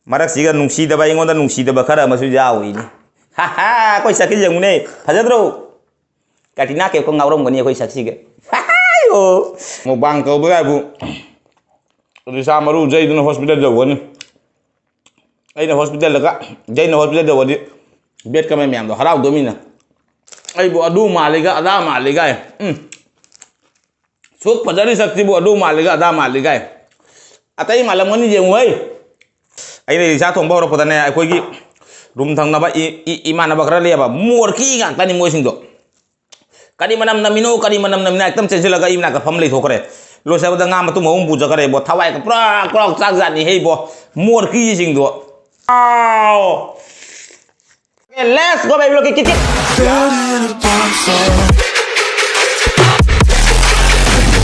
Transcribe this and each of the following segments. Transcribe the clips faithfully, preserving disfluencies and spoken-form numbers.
ꯃꯔꯛꯁꯤꯒ ꯅꯨꯡꯁꯤꯗꯕ, ꯑꯩꯉꯣꯟꯗ ꯅꯨꯡꯁꯤꯗꯕ ꯈꯔ ꯑꯃꯁꯨ ꯌꯥꯎꯔꯤꯅꯤ꯫ ꯍꯥ ꯍꯥ, ꯑꯩꯈꯣꯏ ꯁꯛꯁꯤ ꯌꯦꯡꯉꯨꯅꯦ, ꯐꯖꯗ꯭ꯔꯣ? ꯀꯥꯇꯤꯅꯥ ꯀꯦꯞꯀ ꯉꯥꯎꯔꯝꯒꯅꯤ ꯑꯩꯈꯣꯏ ꯁꯛꯁꯤꯒ꯫ ꯍꯥ ꯍꯥ, ꯑꯣ꯫ ꯃꯨꯛꯕꯥꯡ ꯇꯧꯕ ꯍꯥꯏꯕꯨ ꯔꯤꯁꯥ ꯃꯔꯨ ꯖꯩꯗꯨꯅ ꯍꯣꯁꯄꯤꯇꯥꯜ ꯌꯧꯒꯅꯤ꯫ ꯑꯩꯅ ꯍꯣꯁꯄꯤꯇꯥꯜꯗꯒ, ꯖꯩꯅ ꯍꯣꯁꯄꯤꯇꯥꯜ ꯌꯧꯔꯗꯤ ꯕꯦꯠꯀ ꯃꯌꯥꯝꯗꯣ ꯍꯔꯥꯎꯗꯣꯃꯤꯅ꯫ ꯑꯩꯕꯨ ꯑꯗꯨ ꯃꯥꯜꯂꯤꯒ ꯑꯗꯥ ꯃꯥꯜꯂꯤꯒ ꯍꯥꯏ꯫ ꯎꯝ꯫ ꯁꯨꯛ ꯐꯖꯔꯤ ꯁꯛꯁꯤꯕꯨ ꯑꯗꯨ ꯃꯥꯜꯂꯤꯒ ꯑꯗꯥ ꯃꯥꯜꯂꯤꯒ ꯍꯥꯏ꯫ ꯑꯇꯩ ꯃꯥꯜꯂꯝꯒꯅꯤ ꯌꯦꯡꯉꯨ ꯍꯩ꯫ ꯑꯩꯅ ꯔꯤꯁꯥ ꯊꯣꯡꯕ ꯍꯧꯔꯛꯄꯗꯅꯦ, ꯑꯩꯈꯣꯏꯒꯤ ꯔꯨꯝ ꯊꯪꯅꯕ ꯏ-, ꯏ-, ꯏꯃꯥꯟꯅꯕ ꯈꯔ ꯂꯩꯌꯦꯕ, ꯃꯣꯔꯀꯤ ꯉꯥꯛꯇꯅꯤ ꯃꯣꯏꯁꯤꯡꯗꯣ꯫ "ꯀꯔꯤ ꯃꯅꯝ ꯅꯝꯃꯤꯅꯣ, ꯀꯔꯤ ꯃꯅꯝ ꯅꯝꯃꯤꯅꯣ?" ꯍꯦꯛꯇ ꯆꯦꯟꯁꯤꯜꯂꯒ ꯑꯩ ꯃꯅꯥꯛꯇ ꯐꯝ ꯂꯩꯊꯣꯛꯈ꯭ꯔꯦ꯫ ꯂꯣꯏꯁꯤꯜꯂꯛꯄꯗ ꯉꯥ ꯃꯇꯨꯝ ꯑꯍꯨꯝ ꯄꯨꯖꯈ꯭ꯔꯦ ꯏꯕꯣ꯫ ꯊꯋꯥꯏꯒ ꯄꯨꯔꯥ ꯄꯨꯔꯥ ꯆꯥꯛ ꯖꯥꯠꯅꯤ ꯍꯦ ꯏꯕꯣ꯫ ꯃꯣꯔꯀꯤꯁꯤꯡꯗꯣ꯫ ꯑꯥꯎ! Okay, let's go, baby, look, kick, kick. Down in a bonfire.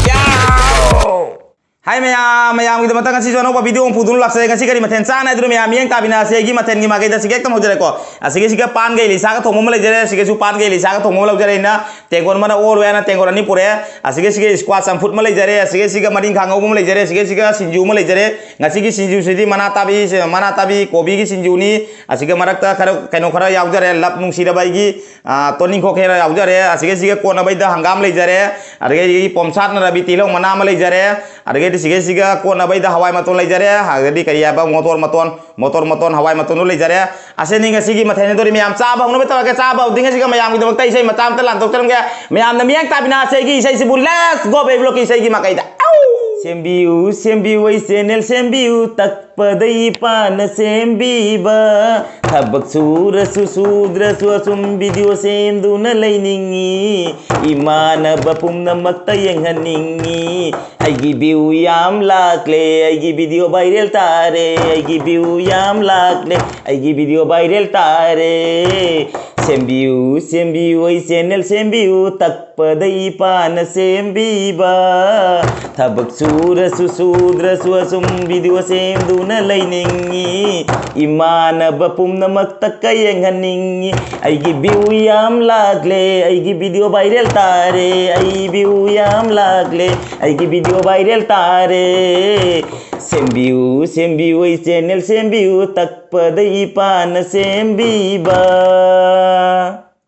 Yow! ꯍꯥꯏ ꯃꯌꯥꯝ, ꯃꯌꯥꯝꯒꯤꯗꯃꯛꯇ ꯉꯁꯤꯁꯨ ꯑꯅꯧꯕ video ꯑꯃ ꯄꯨꯗꯨꯅ ꯂꯥꯛꯆꯔꯦ꯫ ꯉꯁꯤ ꯀꯔꯤ ꯃꯊꯦꯜ ꯆꯥꯅꯤ ꯍꯥꯏꯗꯨꯅ ꯃꯌꯥꯝ ꯃꯤꯠꯌꯦꯡ ꯇꯥꯕꯤꯅ ꯑꯁꯤ ꯑꯩꯒꯤ ꯃꯊꯦꯜꯒꯤ ꯃꯥꯏꯀꯩꯗ ꯑꯁꯤꯒꯤ ꯍꯦꯛꯇ ꯍꯧꯖꯔꯦꯀꯣ꯫ ꯑꯁꯤꯒꯤꯁꯤꯒ ꯄꯥꯟꯒ ꯏꯂꯤꯁꯥꯒ ꯊꯣꯡꯕ ꯑꯃ ꯂꯩꯖꯔꯦ, ꯑꯁꯤꯒꯤꯁꯨ ꯄꯥꯟꯒ ꯏꯂꯤꯁꯥꯒ ꯊꯣꯡꯕ ꯑꯃ ꯂꯧꯖꯔꯦ ꯑꯩꯅ꯫ ꯇꯦꯡꯀꯣꯠ ꯑꯃꯅ ꯑꯣꯜꯂꯣ ꯍꯥꯏꯅ ꯇꯦꯡꯀꯣꯠ ꯑꯅꯤ ꯄꯨꯔꯛꯑꯦ꯫ ꯑꯁꯤꯒꯤꯁꯤꯒ squash ꯆꯝꯐꯨꯠ ꯑꯃ ꯂꯩꯖꯔꯦ, ꯑꯁꯤꯒꯤꯁꯤꯒ ꯃꯔꯤꯡꯈꯥ ꯉꯧꯕ ꯑꯃ ꯂꯩꯖꯔꯦ, ꯑꯁꯤꯒꯤꯁꯤꯒ ꯁꯤꯡꯖꯨ ꯑꯃ ꯂꯩꯖꯔꯦ꯫ ꯉꯁꯤꯒꯤ ꯁꯤꯡꯖꯨꯁꯤꯗꯤ ꯃꯅꯥ ꯇꯥꯕꯤ, ꯃꯅꯥ ꯇꯥꯕꯤ ꯀꯣꯕꯤꯒꯤ ꯁꯤꯡꯖꯨꯅꯤ꯫ ꯑꯁꯤꯒ ꯃꯔꯛꯇ ꯈꯔ ꯀꯩꯅꯣ ꯈꯔ ꯌꯥꯎꯖꯔꯦ, love ꯅꯨꯡꯁꯤꯔꯕ ꯑꯩꯒꯤ, ꯑ, ꯇꯣꯅꯤꯡꯈꯣꯛ ꯈꯔ ꯌꯥꯎꯖꯔꯦ꯫ ꯑꯁꯤꯒꯤꯁꯤꯒ ꯀꯣꯠꯅꯕꯩꯗ ꯍꯪꯒꯥꯝ ꯂꯩꯖꯔꯦ꯫ ꯑꯗꯒꯤ ꯄꯣꯝꯁꯥꯠꯅ ꯔꯕꯤ ꯇꯤꯜꯍꯧ ꯃꯅꯥ ꯑꯃ ꯂꯩꯖꯔꯦ꯫ ꯑꯗꯒꯤꯗꯤ ꯁꯤꯒꯤꯁꯤꯒ ꯀꯣꯠꯅꯕꯩꯗ ꯍꯋꯥꯏ ꯃꯇꯣꯟ ꯂꯩꯖꯔꯦ꯫ ꯑꯗꯒꯤꯗꯤ ꯀꯔꯤ ꯍꯥꯏꯕ, ꯃꯣꯇꯣꯔ ꯃꯇꯣꯟ, ꯃꯣꯇꯣꯔ ꯃꯇꯣꯟ, ꯍꯋꯥꯏ ꯃꯇꯣꯟꯗꯣ ꯂꯩꯖꯔꯦ꯫ ꯑꯁꯤꯅꯤ ꯉꯁꯤꯒꯤ ꯃꯊꯦꯜ ꯍꯥꯏꯗꯣꯔꯤ ꯃꯌꯥꯝ꯫ ꯆꯥꯕ ꯍꯧꯅꯕ ꯇꯧꯔꯒꯦ꯫ ꯆꯥꯕ ꯍꯧꯗ꯭ꯔꯤꯉꯩꯁꯤꯒ ꯃꯌꯥꯝꯒꯤꯗꯃꯛꯇ ꯏꯁꯩ ꯃꯆꯥ ꯑꯃꯇ ꯂꯥꯟꯊꯣꯛꯆꯔꯝꯒꯦ꯫ ꯃꯌꯥꯝꯅ ꯃꯤꯠꯌꯦꯡ ꯇꯥꯕꯤꯅ ꯑꯁꯤ ꯑꯩꯒꯤ ꯏꯁꯩꯁꯤꯕꯨ Let's Go Baby Lock ꯀꯤ ꯏꯁꯩꯒꯤ ꯃꯥꯏꯀꯩꯗ꯫ ꯁꯦꯝꯕꯤꯌꯨ, ꯁꯦꯝꯕꯤꯌꯨ, ꯑꯩ channel ꯁꯦꯝꯕꯤꯌꯨ, ꯇꯛꯄꯗ ꯏꯄꯥꯅ ꯁꯦꯝꯕꯤꯕ꯫ ꯊꯕꯛ ꯁꯨꯔꯁꯨ ꯁꯨꯗ꯭ꯔꯁꯨ ꯑꯁꯨꯝ video ꯁꯦꯝꯗꯨꯅ ꯂꯩꯅꯤꯡꯉꯤ꯫ ꯏꯃꯥꯟꯅꯕ ꯄꯨꯝꯅꯃꯛꯇ ꯌꯦꯡꯍꯟꯅꯤꯡꯉꯤ꯫ ꯑꯩꯒꯤ view ꯌꯥꯝ ꯂꯥꯛꯂꯦ, ꯑꯩꯒꯤ video viral ꯇꯥꯔꯦ, ꯑꯩꯒꯤ view ꯌꯥꯝ ꯂꯥꯛꯂꯦ, ꯑꯩꯒꯤ video viral ꯇꯥꯔꯦ꯫ ꯁꯦꯝꯕꯤꯌꯨ, ꯁꯦꯝꯕꯤꯌꯨ, ꯑꯩ channel ꯁꯦꯝꯕꯤꯌꯨ, ꯇꯛꯄꯗ ꯏꯄꯥꯅ ꯁꯦꯝꯕꯤꯕ꯫ ꯊꯕꯛ ꯁꯨꯔꯁꯨ ꯁꯨꯗ꯭ꯔꯁꯨ ꯑꯁꯨꯝ video ꯁꯦꯝꯗꯨꯅ ꯂꯩꯅꯤꯡꯉꯤ꯫ ꯏꯃꯥꯟꯅꯕ ꯄꯨꯝꯅꯃꯛꯇ ꯀꯌꯦꯡꯍꯟꯅꯤꯡꯉꯤ꯫ ꯑꯩꯒꯤ view ꯌꯥꯝ ꯂꯥꯛꯂꯦ, ꯑꯩꯒꯤ video viral ꯇꯥꯔꯦ, ꯑꯩ view ꯌꯥꯝ ꯂꯥꯛꯂꯦ, ꯑꯩꯒꯤ video viral ꯇꯥꯔꯦ꯫ ꯁꯦꯝꯕꯤꯌꯨ, ꯁꯦꯝꯕꯤꯌꯨ, ꯑꯩ ꯆꯦꯅꯦꯜ ꯁꯦꯝꯕꯤꯌꯨ, ꯇꯛꯄꯗ ꯏꯄꯥꯅ ꯁꯦꯝꯕꯤꯕ꯫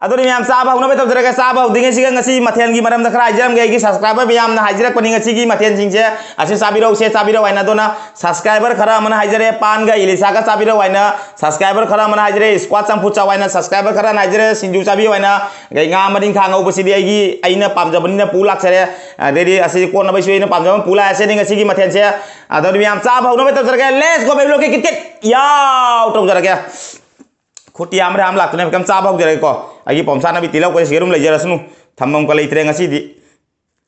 ꯑꯗꯨꯅꯤ ꯃꯌꯥꯝ, ꯆꯥꯕ ꯍꯧꯅꯕ ꯇꯧꯖꯔꯒꯦ꯫ ꯆꯥꯕ ꯍꯧꯗ꯭ꯔꯤꯉꯩꯁꯤꯒ ꯉꯁꯤ ꯃꯊꯦꯜꯒꯤ ꯃꯔꯝꯗ ꯈꯔ ꯍꯥꯏꯖꯔꯝꯒꯦ꯫ ꯑꯩꯒꯤ subscriber ꯃꯌꯥꯝꯅ ꯍꯥꯏꯖꯔꯛꯄꯅꯤ, ꯉꯁꯤꯒꯤ ꯃꯊꯦꯜꯁꯤꯡꯁꯦ ꯑꯁꯤ ꯆꯥꯕꯤꯔꯧꯁꯦ, ꯆꯥꯕꯤꯔꯧ ꯍꯥꯏꯅ꯫ ꯑꯗꯨꯅ subscriber ꯈꯔ ꯑꯃꯅ ꯍꯥꯏꯖꯔꯦ, ꯄꯥꯟꯒ ꯏꯂꯤꯁꯥꯒ ꯆꯥꯕꯤꯔꯧ ꯍꯥꯏꯅ꯫ Subscriber ꯈꯔ ꯑꯃꯅ ꯍꯥꯏꯖꯔꯦ, squash ꯆꯝꯐꯨꯠ ꯆꯥꯎ ꯍꯥꯏꯅ꯫ Subscriber ꯈꯔꯅ ꯍꯥꯏꯖꯔꯦ, ꯁꯤꯡꯖꯨ ꯆꯥꯕꯤꯌꯨ ꯍꯥꯏꯅ꯫ ꯑꯗꯩ ꯉꯥ ꯃꯔꯤꯡꯈꯥ ꯉꯧꯕꯁꯤꯗꯤ ꯑꯩꯒꯤ, ꯑꯩꯅ ꯄꯥꯝꯖꯕꯅꯤꯅ ꯄꯨ ꯂꯥꯛꯆꯔꯦ꯫ ꯑꯗꯩꯗꯤ ꯑꯁꯤ ꯀꯣꯠꯅꯕꯩꯁꯨ ꯑꯩꯅ ꯄꯥꯝꯖꯕ ꯑꯃ ꯄꯨ ꯂꯥꯛꯑꯦ꯫ ꯑꯁꯤꯅꯤ ꯉꯁꯤꯒꯤ ꯃꯊꯦꯜꯁꯦ꯫ ꯑꯗꯨꯗꯤ ꯃꯌꯥꯝ ꯆꯥꯕ ꯍꯧꯅꯕ ꯇꯧꯖꯔꯒꯦ꯫ Let's go, baby, ꯂꯣꯀꯦ ꯀꯤꯠ ꯀꯤꯠ ꯌꯥꯎ ꯇꯧꯖꯔꯒꯦ꯫ ꯈꯨꯠꯇꯤ ꯌꯥꯝꯕ꯭ꯔꯥ ꯌꯥꯝ ꯂꯥꯛꯇꯅ ꯀꯩꯝ ꯆꯥꯕ ꯍꯧꯖꯔꯒꯦꯀꯣ꯫ ꯑꯩꯒꯤ ꯄꯣꯝꯁꯥꯅꯕꯤ ꯇꯤꯜꯍꯧ ꯀꯩ ꯁꯤꯒ ꯑꯗꯨꯝ ꯂꯩꯖꯔꯁꯅꯨ꯫ ꯊꯝꯐꯝꯒ ꯂꯩꯇ꯭ꯔꯦ ꯉꯁꯤꯗꯤ꯫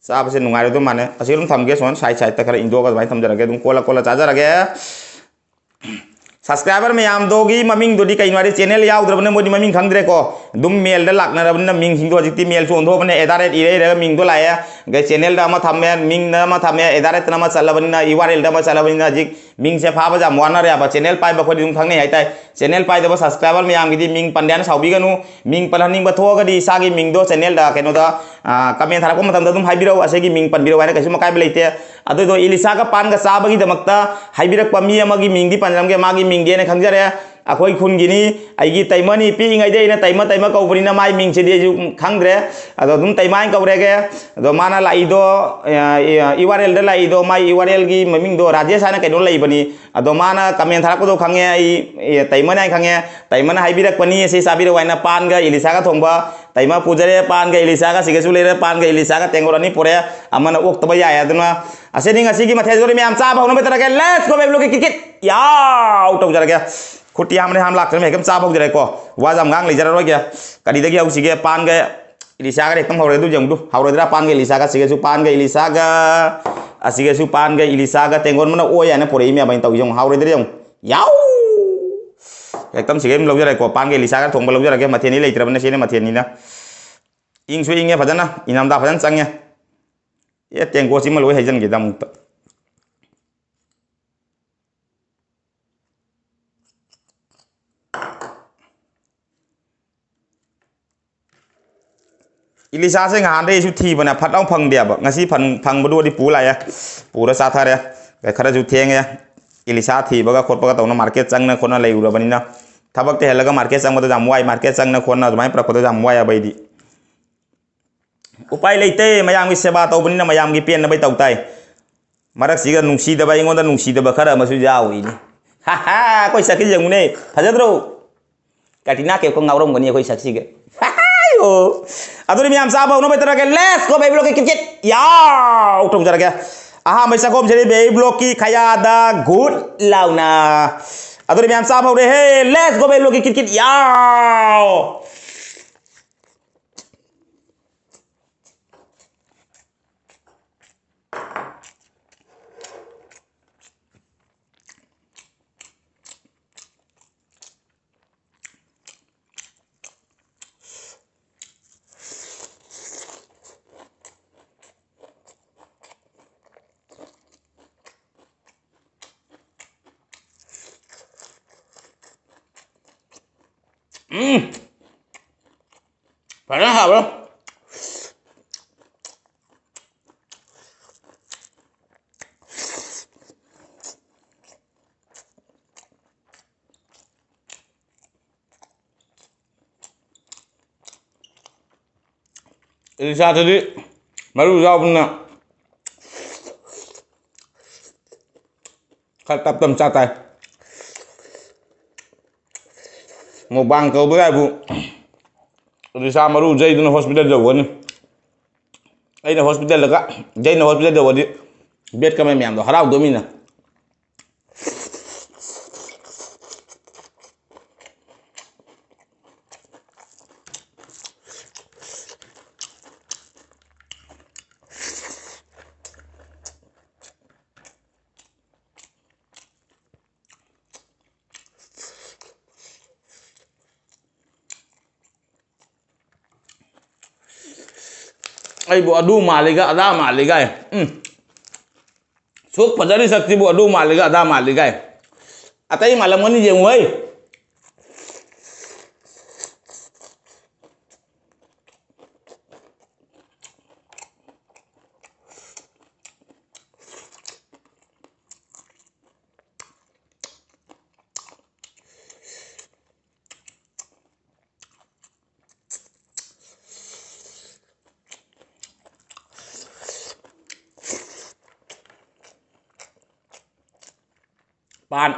ꯆꯥꯕꯁꯦ ꯅꯨꯡꯉꯥꯏꯔꯣꯏꯗꯧ ꯃꯥꯜꯂꯦ꯫ ꯑꯁꯤ ꯑꯗꯨꯝ ꯊꯝꯒꯦ, ꯁꯨꯃꯥꯏꯅ side sideꯇ ꯈꯔ ꯏꯟꯗꯣꯛꯑꯒ ꯑꯗꯨꯃꯥꯏꯅ ꯊꯝꯖꯔꯒꯦ꯫ ꯑꯗꯨꯝ ꯀꯣꯜꯂ ꯀꯣꯜꯂ ꯆꯥꯖꯔꯒꯦ꯫ Subscriber ꯃꯌꯥꯝꯗꯨꯒꯤ ꯃꯃꯤꯡꯗꯨꯗꯤ ꯀꯩꯅꯣ ꯍꯥꯏꯗꯤ, channel ꯌꯥꯎꯗ꯭ꯔꯕꯅꯤꯅ ꯃꯣꯏꯗꯤ ꯃꯃꯤꯡ ꯈꯪꯗ꯭ꯔꯦꯀꯣ꯫ ꯑꯗꯨꯝ mailꯗ ꯂꯥꯛꯅꯔꯕꯅꯤꯅ ꯃꯤꯡꯁꯤꯡꯗꯣ ꯍꯧꯖꯤꯛꯇꯤ mailꯁꯨ ꯑꯣꯟꯊꯣꯛꯑꯕꯅꯤꯅ at the rate ꯏꯔ ꯏꯔꯒ ꯃꯤꯡꯗꯣ ꯂꯥꯛꯑꯦ꯫ ꯑꯗꯩ channelꯗ ꯑꯃ ꯊꯝꯃꯦ, ꯃꯤꯡꯗ ꯑꯃ ꯊꯝꯃꯦ, at the rateꯇꯅ ꯑꯃ ꯆꯠꯂꯕꯅꯤꯅ, URLꯗ ꯑꯃ ꯆꯠꯂꯕꯅꯤꯅ ꯍꯧꯖꯤꯛ ꯃꯤꯡꯁꯦ ꯐꯥꯕꯁꯦ ꯌꯥꯝ ꯋꯥꯅꯔꯦ ꯍꯥꯏꯕ꯫ Channel ꯄꯥꯏꯕ ꯑꯩꯈꯣꯏꯗꯤ ꯑꯗꯨꯝ ꯈꯪꯅꯩ ꯍꯥꯏꯇꯥꯔꯦ꯫ Channel ꯄꯥꯏꯗꯕ subscriber ꯃꯌꯥꯝꯒꯤꯗꯤ ꯃꯤꯡ ꯄꯟꯗꯦ ꯍꯥꯏꯅ ꯁꯥꯎꯕꯤꯒꯅꯨ꯫ ꯃꯤꯡ ꯄꯜꯍꯟꯅꯤꯡꯕ ꯊꯣꯛꯑꯒꯗꯤ ꯏꯁꯥꯒꯤ ꯃꯤꯡꯗꯣ channelꯗ ꯀꯩꯅꯣꯗ, ꯑ, comment ꯊꯥꯔꯛꯄ ꯃꯇꯝꯗ ꯑꯗꯨꯝ ꯍꯥꯏꯕꯤꯔꯛꯎ, ꯑꯁꯤꯒꯤ ꯃꯤꯡ ꯄꯟꯕꯤꯔꯛꯎ ꯍꯥꯏꯅ ꯀꯩꯁꯨꯝ ꯑꯀꯥꯏꯕ ꯂꯩꯇꯦ꯫ ꯑꯗꯨꯗꯣ ꯏꯂꯤꯁꯥꯒ ꯄꯥꯟꯒ ꯆꯥꯕꯒꯤꯗꯃꯛꯇ ꯍꯥꯏꯕꯤꯔꯛꯄ ꯃꯤ ꯑꯃꯒꯤ ꯃꯤꯡꯗꯤ ꯄꯟꯖꯔꯝꯒꯦ, ꯃꯥꯒꯤ ꯃꯤꯡꯗꯤ ꯑꯩꯅ ꯈꯪꯖꯔꯦ꯫ ꯑꯩꯈꯣꯏ ꯈꯨꯟꯒꯤꯅꯤ, ꯑꯩꯒꯤ ꯇꯩꯃꯅꯤ, ꯄꯤꯛꯏꯉꯩꯗ ꯑꯩꯅ ꯇꯩꯃ ꯇꯩꯃ ꯀꯧꯕꯅꯤꯅ ꯃꯥꯒꯤ ꯃꯤꯡꯁꯤꯗꯤ ꯑꯩꯁꯨ ꯈꯪꯗ꯭ꯔꯦ꯫ ꯑꯗꯣ ꯑꯗꯨꯝ ꯇꯩꯃ ꯍꯥꯏꯅ ꯀꯧꯔꯒꯦ꯫ ꯑꯗꯣ ꯃꯥꯅ ꯂꯥꯛꯏꯗꯣ, ꯑ, URLꯗ ꯂꯥꯛꯏꯗꯣ, ꯃꯥꯒꯤ URLꯒꯤ ꯃꯃꯤꯡꯗꯣ ꯔꯥꯖꯦꯁ ꯍꯥꯏꯅ ꯀꯩꯅꯣ ꯂꯩꯕꯅꯤ꯫ ꯑꯗꯣ ꯃꯥꯅ comment ꯊꯥꯔꯛꯄꯗꯣ ꯈꯪꯉꯦ, ꯑꯩ, ꯑꯦ, ꯇꯩꯃꯅꯤ ꯍꯥꯏꯅ ꯈꯪꯉꯦ꯫ ꯇꯩꯃꯅ ꯍꯥꯏꯕꯤꯔꯛꯄꯅꯤ, "ꯁꯤ ꯆꯥꯕꯤꯔꯛꯎ" ꯍꯥꯏꯅ꯫ ꯄꯥꯟꯒ ꯏꯂꯤꯁꯥꯒ ꯊꯣꯡꯕ ꯇꯩꯃ ꯄꯨꯖꯔꯦ꯫ ꯄꯥꯟꯒ ꯏꯂꯤꯁꯥꯒ ꯁꯤꯒꯁꯨ ꯂꯩꯔꯦ, ꯄꯥꯟꯒ ꯏꯂꯤꯁꯥꯒ ꯇꯦꯡꯀꯣꯠ ꯑꯅꯤ ꯄꯨꯔꯦ꯫ ꯑꯃꯅ ꯑꯣꯛꯇꯕ ꯌꯥꯏ꯫ ꯑꯗꯨꯅ ꯑꯁꯤꯅꯤ ꯉꯁꯤꯒꯤ ꯃꯊꯦꯜ꯫ ꯑꯗꯨꯗꯤ ꯃꯌꯥꯝ ꯆꯥꯕ ꯍꯧꯅꯕ ꯇꯧꯔꯒꯦ꯫ Let's go, baby, ꯂꯣꯀꯦ ꯀꯤꯠ ꯀꯤꯠ ꯌꯥꯎ ꯇꯧꯖꯔꯒꯦ꯫ ꯈꯨꯠꯇꯤ ꯍꯥꯝꯂꯦ ꯍꯥꯝ ꯂꯥꯛꯇ꯭ꯔꯦ, ꯃꯌꯥꯝ ꯆꯥꯕ ꯍꯧꯖꯔꯦꯀꯣ꯫ ꯋꯥꯁꯦ ꯌꯥꯝ ꯉꯥꯡ ꯂꯩꯖꯔꯔꯣꯏꯒꯦ꯫ ꯀꯔꯤꯗꯒꯤ ꯍꯧꯁꯤꯒꯦ? ꯄꯥꯟꯒ ꯏꯂꯤꯁꯥꯒ ꯍꯦꯛꯇ ꯍꯧꯔꯦ꯫ ꯑꯗꯨ ꯌꯦꯡꯉꯨ, ꯍꯧꯔꯣꯏꯗ꯭ꯔꯥ? ꯄꯥꯟꯒ ꯏꯂꯤꯁꯥꯒ ꯁꯤꯒꯁꯨ, ꯄꯥꯟꯒ ꯏꯂꯤꯁꯥꯒ, ꯑꯁꯤꯒꯁꯨ ꯄꯥꯟꯒ ꯏꯂꯤꯁꯥꯒ꯫ ꯇꯦꯡꯒꯣꯟ ꯑꯃꯅ ꯑꯣꯏ ꯍꯥꯏꯅ ꯄꯨꯔꯛꯏ ꯃꯌꯥꯝ ꯑꯩꯅ ꯇꯧꯔꯤꯁꯦ ꯌꯦꯡꯉꯨ, ꯍꯧꯔꯣꯏꯗ꯭ꯔꯥ ꯌꯦꯡꯉꯨ꯫ ꯌꯥꯎ! ꯍꯦꯛꯇꯝꯁꯤꯒ ꯑꯗꯨꯝ ꯂꯧꯖꯔꯦꯀꯣ꯫ ꯄꯥꯟꯒ ꯏꯂꯤꯁꯥꯒ ꯊꯣꯡꯕ ꯂꯧꯖꯔꯒꯦ꯫ ꯃꯊꯦꯜꯅꯤ ꯂꯩꯇ꯭ꯔꯕꯅꯤꯅ ꯁꯤꯅ ꯃꯊꯦꯜꯅꯤꯅ꯫ ꯏꯪꯁꯨ ꯏꯪꯉꯦ ꯐꯖꯅ, ꯏꯪꯊꯝꯊꯥ ꯐꯖꯅ ꯆꯪꯉꯦ꯫ ꯑꯦ, ꯇꯦꯡꯀꯣꯠꯁꯤꯃ ꯂꯣꯏ ꯍꯩꯖꯤꯟꯒꯦꯗ ꯑꯃꯨꯛꯇ꯫ ꯏꯂꯤꯁꯥꯁꯦ ꯉꯍꯥꯟꯗꯩ ꯑꯩꯁꯨ ꯊꯤꯕꯅꯦ, ꯐꯠ ꯂꯥꯎ ꯐꯪꯗꯦꯕ꯫ ꯉꯁꯤ ꯐꯪ-, ꯐꯪꯕꯗꯨꯒꯗꯤ ꯄꯨ ꯂꯥꯛꯑꯦ, ꯄꯨꯔ ꯆꯥꯊꯔꯦ꯫ ꯈꯔꯁꯨ ꯊꯦꯡꯉꯦ꯫ ꯏꯂꯤꯁꯥ ꯊꯤꯕꯒ ꯈꯣꯠꯄꯒ ꯇꯧꯅ ꯃꯥꯔꯀꯦꯠ ꯆꯪꯅ ꯈꯣꯠꯅ ꯂꯩꯔꯨꯔꯕꯅꯤꯅ, ꯊꯕꯛꯇ ꯍꯦꯜꯂꯒ ꯃꯥꯔꯀꯦꯠ ꯆꯪꯕꯗꯣ ꯌꯥꯝ ꯋꯥꯏ꯫ ꯃꯥꯔꯀꯦꯠ ꯆꯪꯅ ꯈꯣꯠꯅ ꯑꯗꯨꯃꯥꯏꯅ ꯄꯨꯔꯛꯄꯗꯣ ꯌꯥꯝ ꯋꯥꯏ ꯍꯥꯏꯕ ꯑꯩꯗꯤ꯫ ꯎꯄꯥꯏ ꯂꯩꯇꯦ, ꯃꯌꯥꯝꯒꯤ ꯁꯦꯕꯥ ꯇꯧꯕꯅꯤꯅ ꯃꯌꯥꯝꯒꯤ ꯄꯦꯟꯅꯕꯩ ꯇꯧ ꯇꯥꯏ꯫ ꯃꯔꯛꯁꯤꯒ ꯅꯨꯡꯁꯤꯗꯕ, ꯑꯩꯉꯣꯟꯗ ꯅꯨꯡꯁꯤꯗꯕ ꯈꯔ ꯑꯃꯁꯨ ꯌꯥꯎꯔꯤꯅꯤ꯫ ꯍꯥ ꯍꯥ, ꯑꯩꯈꯣꯏ ꯁꯛꯁꯤ ꯌꯦꯡꯉꯨꯅꯦ, ꯐꯖꯗ꯭ꯔꯣ? ꯀꯥꯇꯤꯅꯥ ꯀꯦꯞꯀ ꯉꯥꯎꯔꯝꯒꯅꯤ ꯑꯩꯈꯣꯏ ꯁꯛꯁꯤꯒ꯫ ꯍꯥ ꯍꯥ, ꯑꯣ꯫ ꯑꯗꯨꯗꯤ ꯃꯌꯥꯝ ꯆꯥꯕ ꯍꯧꯅꯕ ꯇꯧꯔꯒꯦ꯫ Let's go, baby ꯕ꯭ꯂꯣꯛꯀꯤ ꯀꯤꯠ ꯀꯤꯠ꯫ ꯌꯥꯎ! ꯇꯧꯖꯔꯒꯦ꯫ ꯑꯍꯥꯟꯕ ꯆꯥꯛꯈꯣꯝꯁꯤꯗꯤ baby ꯕ꯭ꯂꯣꯛꯀꯤ ꯈꯌꯥꯗ ꯒꯨꯠ ꯂꯥꯎꯅ꯫ ꯑꯗꯨꯗꯤ ꯃꯌꯥꯝ ꯆꯥꯕ ꯍꯧꯔꯦꯍꯦ꯫ Let's go, baby ꯕ꯭ꯂꯣꯛꯀꯤ ꯀꯤꯠ ꯀꯤꯠ꯫ ꯌꯥꯎ! ꯎꯝ꯫ ꯐꯖꯅ ꯍꯥꯎꯔꯦ꯫ ꯏꯂꯤꯁꯥꯗꯨꯗꯤ ꯃꯔꯨ ꯌꯥꯎꯕꯅꯤꯅ ꯈꯔ ꯇꯞ ꯇꯞ ꯆꯥ ꯇꯥꯏ꯫ Mukbang ꯇꯧꯕ ꯌꯥꯏꯕꯨ꯫ ꯏꯂꯤꯁꯥ ꯃꯔꯨ ꯌꯩꯗꯨꯅ hospital ꯌꯧꯒꯅꯤ꯫ ꯑꯩꯅ hospitalꯗꯒ, ꯌꯩꯅ hospital ꯌꯧꯔꯗꯤ bed ꯀꯃꯩ ꯃꯌꯥꯝꯗꯣ ꯍꯔꯥꯎꯗꯣꯃꯤꯅ꯫ ꯑꯩꯕꯨ ꯑꯗꯨ ꯃꯥꯜꯂꯤꯒ ꯑꯗꯥ ꯃꯥꯜꯂꯤꯒ ꯍꯥꯏ꯫ ꯎꯝ꯫ ꯁꯨꯛ ꯐꯖꯔꯤ ꯁꯛꯁꯤꯕꯨ ꯑꯗꯨ ꯃꯥꯜꯂꯤꯒ ꯑꯗꯥ ꯃꯥꯜꯂꯤꯒ ꯍꯥꯏ꯫ ꯑꯇꯩ ꯃꯥꯜꯂꯝꯒꯅꯤ ꯌꯦꯡꯉꯨ ꯍꯩ꯫ ꯄꯥꯟ꯫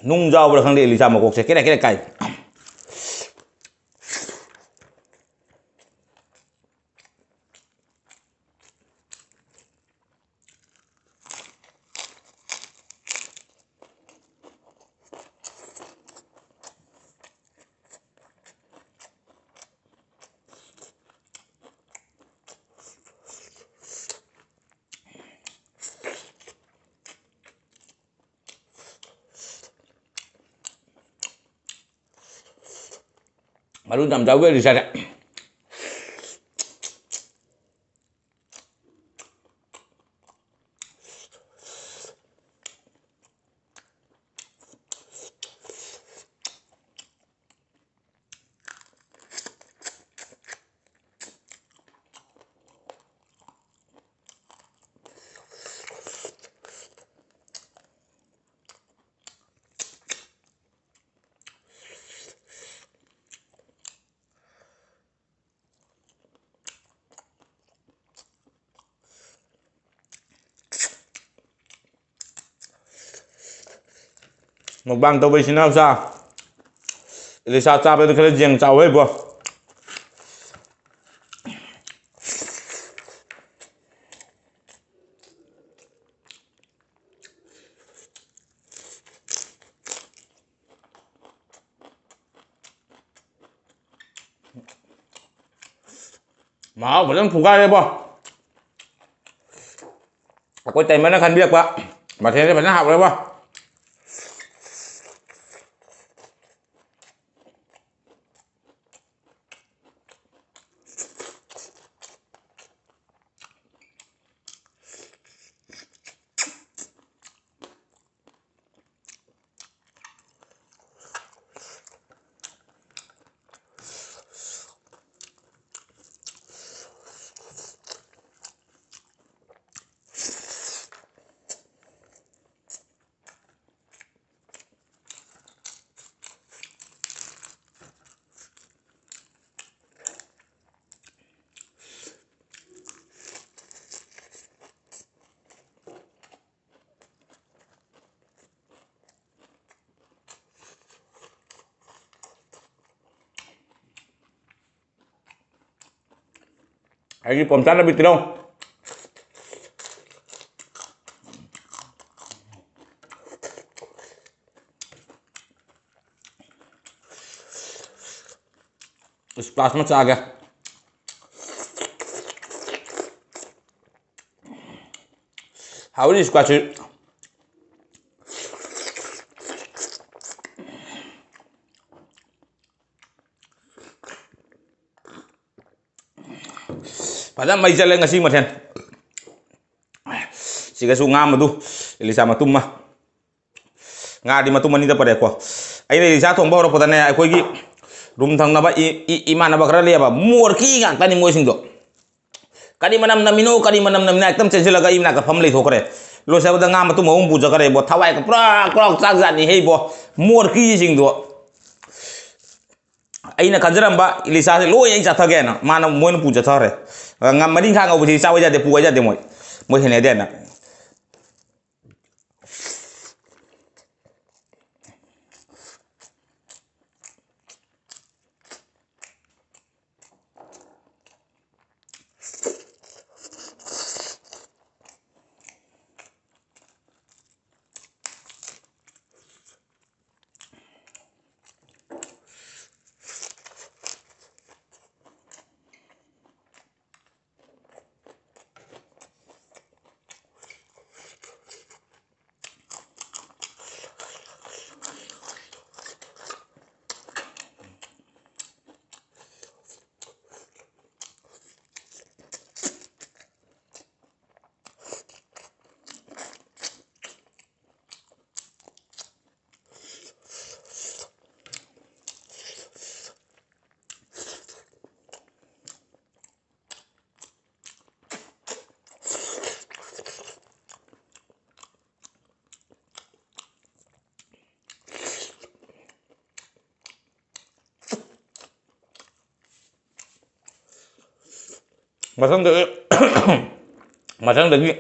ꯅꯨꯡ ꯌꯥꯎꯕ꯭ꯔꯥ ꯈꯪꯗꯦ, ꯏꯂꯤꯁꯥ ꯃꯀꯣꯛꯁꯦ ꯀꯦꯔꯦꯛ ꯀꯦꯔꯦꯛ ꯀꯥꯏ꯫ ꯃꯔꯨ ꯌꯥꯝ ꯌꯥꯎꯕ ꯑꯣꯏꯔꯗꯤ ꯆꯥꯔꯦ꯫ Mukbang ꯇꯧꯕꯩꯁꯤꯅ ꯆꯥ꯫ ꯏꯂꯤꯁꯥ ꯆꯥꯕꯗ ꯈꯔ ꯌꯦꯡ ꯆꯥꯎ ꯍꯩꯕꯣ꯫ ꯃꯍꯥꯎ ꯐꯖꯅ ꯐꯨꯒꯥꯏꯔꯦꯕꯣ꯫ ꯑꯩꯈꯣꯏ ꯇꯩꯃꯅ ꯈꯟꯕꯤꯔꯛꯄ ꯃꯊꯦꯜꯁꯦ ꯐꯖꯅ ꯍꯥꯎꯔꯦꯕꯣ꯫ ꯑꯩꯒꯤ ꯄꯣꯝ ꯆꯥꯅꯕꯤ ꯇꯤꯜꯍꯧ꯫ ꯏꯁꯀ꯭ꯋꯥꯁ ꯑꯃ ꯆꯥꯒꯦ꯫ ꯍꯥꯎꯔꯤ ꯏꯁꯀ꯭ꯋꯥꯁꯁꯤ꯫ ꯐꯖꯅ ꯃꯩ ꯆꯠꯂꯦ ꯉꯁꯤ ꯃꯊꯦꯜ꯫ ꯁꯤꯒꯁꯨ ꯉꯥ ꯑꯃꯗꯨ, ꯏꯂꯤꯁꯥ ꯃꯇꯨꯝ ꯑꯃ꯫ ꯉꯥꯗꯤ ꯃꯇꯨꯝ ꯑꯅꯤꯗ ꯄꯔꯦꯀꯣ꯫ ꯑꯩꯅ ꯏꯂꯤꯁꯥ ꯊꯣꯡꯕ ꯍꯧꯔꯛꯄꯗꯅꯦ, ꯑꯩꯈꯣꯏꯒꯤ ꯔꯨꯝ ꯊꯪꯅꯕ ꯏ-, ꯏ-, ꯏꯃꯥꯟꯅꯕ ꯈꯔ ꯂꯩꯌꯦꯕ, ꯃꯣꯔꯀꯤ ꯉꯥꯛꯇꯅꯤ ꯃꯣꯏꯁꯤꯡꯗꯣ꯫ "ꯀꯔꯤ ꯃꯅꯝ ꯅꯝꯃꯤꯅꯣ, ꯀꯔꯤ ꯃꯅꯝ ꯅꯝꯃꯤꯅꯣ?" ꯍꯦꯛꯇ ꯆꯦꯟꯁꯤꯜꯂꯒ ꯑꯩ ꯃꯅꯥꯛꯇ ꯐꯝ ꯂꯩꯊꯣꯛꯈ꯭ꯔꯦ꯫ ꯂꯣꯏꯁꯜꯂꯛꯄꯗ ꯉꯥ ꯃꯇꯨꯝ ꯑꯍꯨꯝ ꯄꯨꯖꯈ꯭ꯔꯦ ꯏꯕꯣ꯫ ꯊꯋꯥꯏꯒ ꯄ꯭ꯔꯣꯛ ꯄ꯭ꯔꯣꯛ ꯆꯥꯛꯖꯥꯠꯅꯤꯍꯦ ꯏꯕꯣ, ꯃꯣꯔꯀꯤꯁꯤꯡꯗꯣ꯫ ꯑꯩꯅ ꯈꯟꯖꯔꯝꯕ ꯏꯂꯤꯁꯥꯁꯦ ꯂꯣꯏ ꯑꯩ ꯆꯠꯊꯒꯦꯅ, ꯃꯥꯅ, ꯃꯣꯏꯅ ꯄꯨ ꯆꯠꯊꯈ꯭ꯔꯦ꯫ ꯉꯥ ꯃꯔꯤꯡꯈꯥ ꯉꯧꯕꯁꯤ ꯆꯥꯕ ꯌꯥꯗꯦ, ꯄꯨ ꯌꯥꯗꯦ ꯃꯣꯏ, ꯃꯣꯏ ꯍꯩꯅꯗꯦꯅ꯫ ꯃꯊꯪꯗꯒꯤ, ꯃꯊꯪꯗꯒꯤ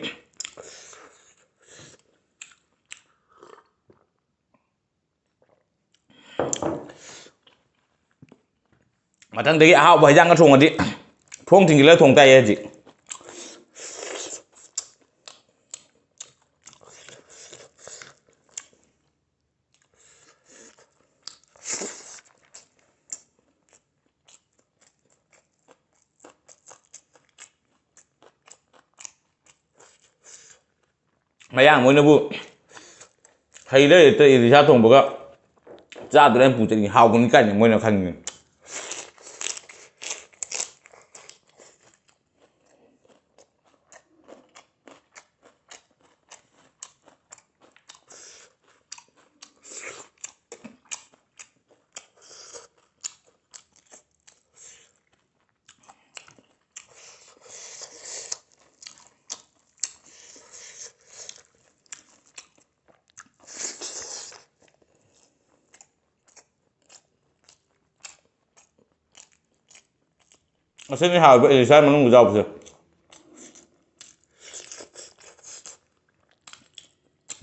ꯃꯊꯪꯗꯒꯤ ꯑꯍꯥꯎꯕ ꯍꯩꯖꯥꯡꯒ ꯊꯣꯡꯉꯗꯤ ꯊꯣꯡ ꯊꯤꯡꯖꯤꯜꯂꯒ ꯊꯣꯡ ꯇꯥꯏꯌꯦ ꯍꯧꯖꯤꯛ꯫ ꯃꯌꯥꯡ ꯃꯣꯏꯅꯕꯨ ꯍꯩ ꯂꯩꯔꯛꯇ ꯏꯂꯤꯁꯥ ꯊꯣꯡꯕꯒ ꯆꯥꯗ꯭ꯔꯦ ꯄꯨ ꯆꯠꯅꯤ ꯍꯥꯎꯒꯅꯤ ꯀꯥꯏꯅ ꯃꯣꯏꯅ ꯈꯪꯉꯤ꯫ ꯑꯁꯤꯅꯤ ꯍꯥꯎꯕ ꯏꯂꯤꯁꯥ ꯃꯅꯨꯡꯗ ꯌꯥꯎꯕꯁꯦ꯫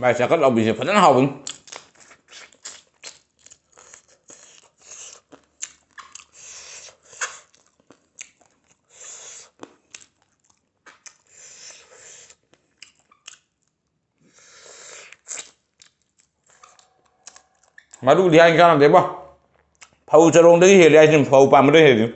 ꯃꯥꯏ ꯆꯥꯛꯀꯠ ꯂꯥꯎꯕꯤꯁꯦ ꯐꯖꯅ ꯍꯥꯎꯕꯅꯤ꯫ ꯃꯔꯨꯗꯤ ꯍꯥꯏꯅ ꯀꯥꯟꯅꯗꯦꯕꯣ꯫ ꯐꯧ ꯆꯔꯣꯡꯗꯒꯤ ꯍꯦꯜꯂꯤ ꯍꯥꯏꯁꯤꯅ ꯐꯧ ꯄꯥꯟꯕꯗ ꯍꯦꯜꯂꯤ꯫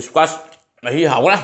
Squash ꯃꯍꯤ ꯍꯥꯎꯈ꯭ꯔꯦ꯫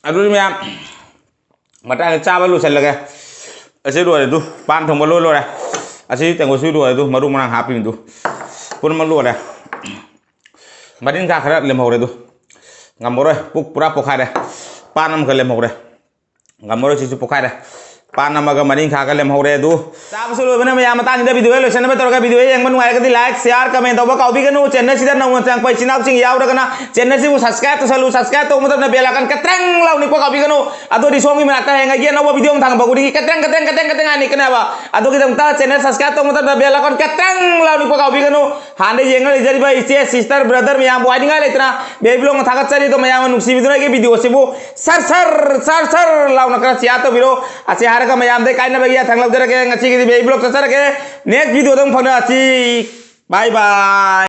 ꯑꯗꯨꯗꯤ ꯃꯌꯥꯝ, ꯃꯇꯥꯡꯗ ꯆꯥꯕ ꯂꯣꯏꯁꯤꯜꯂꯒꯦ꯫ ꯑꯁꯤ ꯂꯣꯏꯔꯦ ꯑꯗꯨ, ꯄꯥꯟ ꯊꯣꯡꯕ ꯂꯣꯏ ꯂꯣꯏꯔꯦ꯫ ꯑꯁꯤ ꯇꯦꯡꯀꯣꯠꯁꯨ ꯂꯣꯏꯔꯦ ꯑꯗꯨ, ꯃꯔꯨ ꯃꯔꯥꯡ ꯍꯥꯞꯄꯤꯕꯗꯨ ꯄꯨꯝꯅꯃꯛ ꯂꯣꯏꯔꯦ꯫ ꯃꯔꯤꯡꯈꯥ ꯈꯔ ꯂꯦꯝꯍꯧꯔꯦ ꯑꯗꯨ, ꯉꯝꯃꯔꯣꯏ, ꯄꯨꯛ ꯄꯨꯔꯥ ꯄꯣꯛꯈꯥꯏꯔꯦ꯫ ꯄꯥꯟ ꯑꯃꯈꯛ ꯂꯦꯝꯍꯧꯔꯦ, ꯉꯝꯃꯔꯣꯏ, ꯁꯤꯁꯨ ꯄꯣꯛꯈꯥꯏꯔꯦ꯫ ꯄꯥꯟ ꯑꯃꯒ ꯃꯔꯤꯡꯈꯥꯒ ꯂꯦꯝꯍꯧꯔꯦ ꯑꯗꯨ꯫ ꯆꯥꯕꯁꯨ ꯂꯣꯏꯕꯅ ꯃꯌꯥꯝ, ꯃꯇꯥꯡꯁꯤꯗ video ꯂꯣꯏꯁꯤꯟꯅꯕ ꯇꯧꯔꯒ, video ꯌꯦꯡꯕ ꯅꯨꯡꯉꯥꯏꯔꯒꯗꯤ like, share, comment ꯇꯧꯕ ꯀꯥꯎꯕꯤꯒꯅꯨ꯫ Channel ꯁꯤꯗ ꯅꯧꯅ ꯆꯪꯉꯛꯄ ꯏꯆꯤꯟ ꯏꯅꯥꯎꯁꯤꯡ ꯌꯥꯎꯔꯒꯅ channel ꯁꯤꯕꯨ subscribe ꯇꯧꯁꯜꯂꯨ꯫ Subscribe ꯇꯧꯕ ꯃꯇꯝꯗ bell icon ꯀꯇ꯭ꯔꯪ ꯂꯥꯎ ꯅꯤꯛꯄ ꯀꯥꯎꯕꯤꯒꯅꯨ꯫ ꯑꯗꯨꯗꯤ ꯁꯣꯝꯒꯤ ꯃꯅꯥꯛꯇ ꯍꯌꯦꯡ ꯑꯩꯒꯤ ꯑꯅꯧꯕ video ꯑꯃ ꯊꯥꯡꯕ ꯈꯨꯗꯤꯡꯒꯤ ꯀꯇ꯭ꯔꯪ, ꯀꯇ꯭ꯔꯪ, ꯀꯇ꯭ꯔꯪ, ꯀꯇ꯭ꯔꯪ ꯍꯥꯏꯅ ꯅꯤꯛꯀꯅꯦꯕ꯫ ꯑꯗꯨꯒꯤꯗꯃꯛꯇ channel subscribe ꯇꯧꯕ ꯃꯇꯝꯗ bell icon ꯀꯇ꯭ꯔꯪ ꯂꯥꯎ ꯅꯤꯛꯄ ꯀꯥꯎꯕꯤꯒꯅꯨ꯫ ꯍꯥꯟꯅ ꯌꯦꯡꯉ ꯂꯩꯖꯔꯤꯕ ꯏꯆꯦ, sister, brother ꯃꯌꯥꯝꯕꯨ ꯍꯥꯏꯅꯤꯡꯉꯥꯏ ꯂꯩꯇꯅ baby vlog ꯅ ꯊꯥꯒꯠꯆꯔꯤ꯫ ꯑꯗꯣ ꯃꯌꯥꯝꯅ ꯅꯨꯡꯁꯤꯕꯤꯗꯨꯅ ꯑꯩꯒꯤ video ꯁꯤꯕꯨ ꯁꯔ ꯁꯔ ꯁꯔ ꯁꯔ ꯂꯥꯎꯅ ꯈꯔ share ꯇꯧꯕꯤꯔꯣ꯫ ꯑꯁꯤ ꯍꯥꯏꯔꯒ ꯃꯌꯥꯝꯗꯩ ꯀꯥꯏꯅꯕꯒꯤ ꯌꯥꯊꯪ ꯂꯧꯖꯔꯒꯦ꯫ ꯉꯁꯤꯒꯤꯗꯤ baby vlog ꯆꯠꯆꯔꯒꯦ꯫ Next video ꯗ ꯑꯃꯨꯛ ꯐꯪꯅꯔꯁꯤ꯫ Bye bye꯫